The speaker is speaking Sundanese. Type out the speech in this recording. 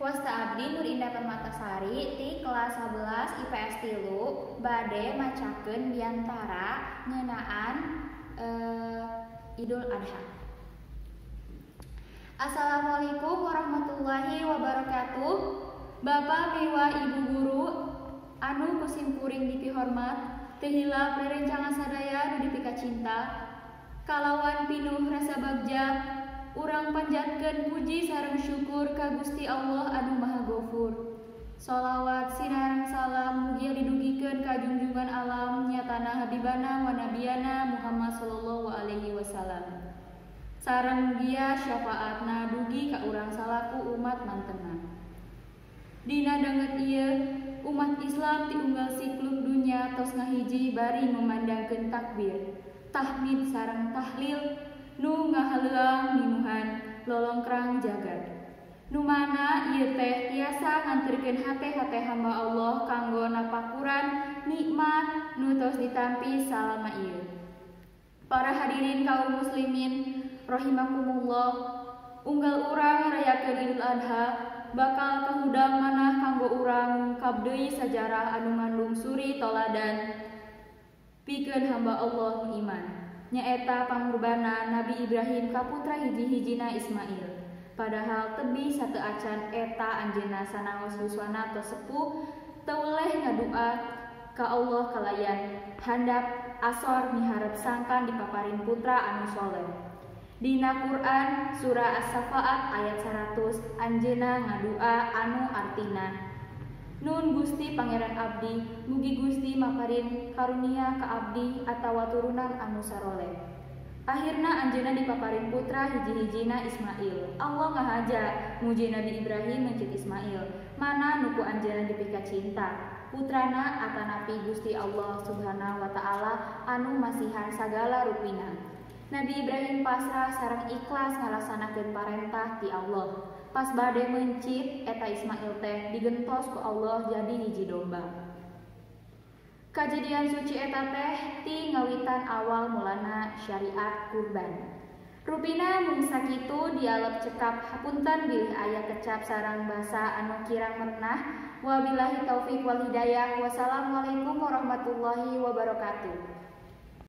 Wasta abdi Nur Indah Permatasari ti kelas 11 IPS 3 bade macakeun biantara ngeunaan Idul Adha. Assalamualaikum warahmatullahi wabarakatuh. Bapak miwah Ibu guru anu kusimkuring dipihormat, teu hilap rerencangan sadaya nu dipikacinta. Kalawan pinuh rasa bagja urang panjatkeun puji sareng syukur ka Gusti Allah anu Maha Gofur. Sholawat sinareng salam mugia didugikeun ka junjungan alam nyatana habibana wa nabiyana Muhammad sallallahu alaihi wasallam. Sareng mugia syafaatna dugi ka urang salaku umat mantena. Dina danget ieu umat Islam ti unggal sikluk dunya tos ngahiji bari ngumandangkeun takbir, tahmid sareng tahlil nu ngahaleuang minuhan lolongkrang jagat. Nu mana ieu teh tiasa nganterkeun hate-hate hamba Allah kanggo napakuran nikmat nu tos ditampi salama ieu. Para hadirin kaum muslimin rahimakumullah, unggal urang ngarayakeun Idul Adha bakal kahudang manah kanggo urang ngungkap deui sajarah anu ngandung suri toladan pikeun hamba Allah nu iman, nyaeta pangurbanan Nabi Ibrahim ka putra hiji-hijina Ismail. Padahal tebih sateu acan eta anjeunna sanaos yuswana tos sepuh teu weleh ngadua ka Allah kalayan handap asor miharep sangkan dipaparin putra anu soleh. Dina Quran surah As-Safaat ayat 100 anjeunna ngadua anu artina, Nun Gusti Pangeran abdi, mugi Gusti maparin karunia ka abdi atawa turunan anu saroleh. Akhirna anjeunna dipaparin putra hiji-hijina Ismail. Allah ngahaja muji Nabi Ibrahim mencit Ismail, mana nu ku anjeunna dipika cinta. Putrana atanapi Gusti Allah Subhanahu wa taala anu masihan sagala rupina. Nabi Ibrahim pasrah sareng ikhlas ngalaksanakeun parentah ti Allah. Pas bade mencit eta Ismail teh digentos ku Allah jadi hiji domba. Kajadian suci eta teh ti ngawitan awal mulana syariat kurban. Rupina mung sakitu dialog cekap hapunten bilih aya kecap sareng basa anu kirang merenah. Wabillahi taufik wal hidayah. Wassalamualaikum warahmatullahi wabarakatuh.